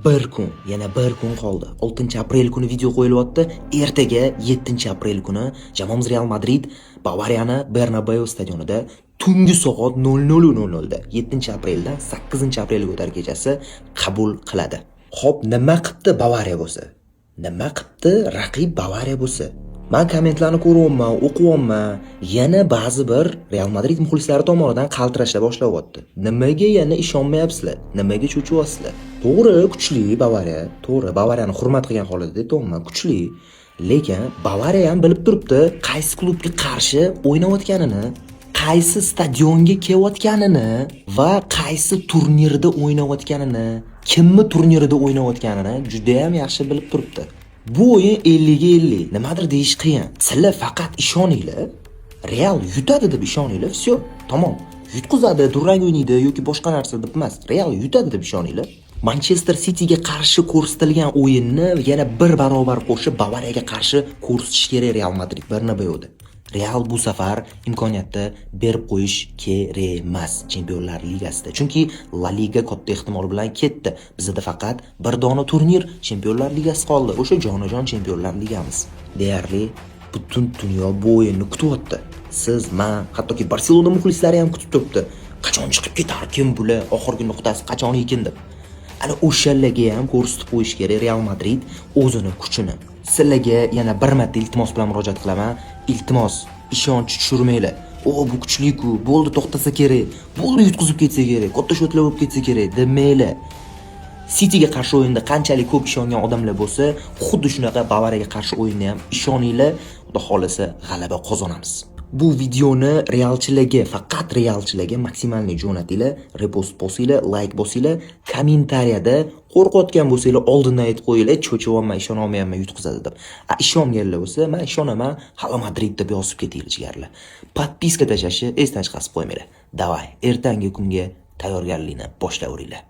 Bir kun, yana bir kun qoldi. 6-aprel kuni video qo'yilyapti. Ertaga, 7-aprel kuni jamoamiz Real Madrid Bavariyani Bernabeu stadionida tungi soat 00:00 da, 7-apreldan 8-aprelga o'tar kechasi qabul qiladi. Xo'p, nima qilibdi Bavariya bo'lsa? Nima qilibdi raqib Bavariya bo'lsa? Man kommentlarni ko'ryapman, o'qiyapman. Yana ba'zi bir Real Madrid muxlislari tomonidan qaltirashlar boshlayapti. Nimaga yana ishonmayapsizlar? Nimaga cho'chiyapsizlar? To'g'ri, kuchli Bavariya. To'g'ri, Bavariyani hurmat qilgan holda aytyapman, kuchli. Lekin Bavariya ham bilib turibdi, qaysi klubga qarshi o'ynayotganini, qaysi stadionga kelayotganini va qaysi turnirda o'ynayotganini, kimni turnirida o'ynayotganini juda ham yaxshi bilib turibdi. Bu o'yin 50 ga 50. Nimadir deyish qiyin. Sizlar faqat ishoninglar. Real yutadi deb ishoninglar, всё, tamom. Yutqizadi, durang o'ynaydi yoki boshqa narsa deb emas. Real yutadi deb ishoninglar. Manchester Cityga qarshi ko'rsatilgan o'yinni yana bir barobar qo'shib Bavariyaga qarshi ko'rsatish kerak Real Madrid Bernabeuda. Real bu safar imkoniyatni berib qo'yish kerak emas Chempionlar Ligasida. Chunki La Liga katta ehtimol bilan ketdi. Bizda faqat bir dona turnir, Chempionlar Ligasi qoldi. O'sha jonajon Chempionlar Ligamiz. Deyarli butun dunyo bu o'yinni kutyapti. Siz, man, hattoki Barselona muxlislari ham kutib turibdi. Qachon chiqib ketarkin bular, oxirgi nuqtasi qachon ekin deb. Ana o'shalarga ham ko'rsatib qo'yish kerak Real Madrid o'zini kuchini. Sizlarga yana bir marta iltimos bilan murojaat qilaman. Iltimos, ishonch tushirmanglar. "O, bu kuchli-ku, bo'ldi, to'xtasa kerak, bo'ldi, yutqizib ketsa kerak, katta счёт lar bo'lib ketsa kerak" demanglar. Cityga qarshi o'yinda qanchalik ko'p ishongan odamlar bo'lsa, xuddi shunaqa Bavariyaga qarshi o'yinda ham ishoninglar, Xudo xolasa g'alaba qozonamiz. Bu videoni realchilarga, faqat realchilarga максимальный jo'natinglar, repost bosinglar, layk bosinglar, kommentariyada qo'rqayotgan bo'lsanglar, oldindan aytib qo'yinglar, cho'chiyapman, ishona olmayapman, yutqizadi deb. A ishonganlar bo'lsa, "Men ishonaman, hali Madrid" deb yozib ketinglar, jigarlar. Подписка tashlashni esdan chiqarib qo'ymanglar. Давай, ertangi kunga tayyorgarlikni boshlayveringlar.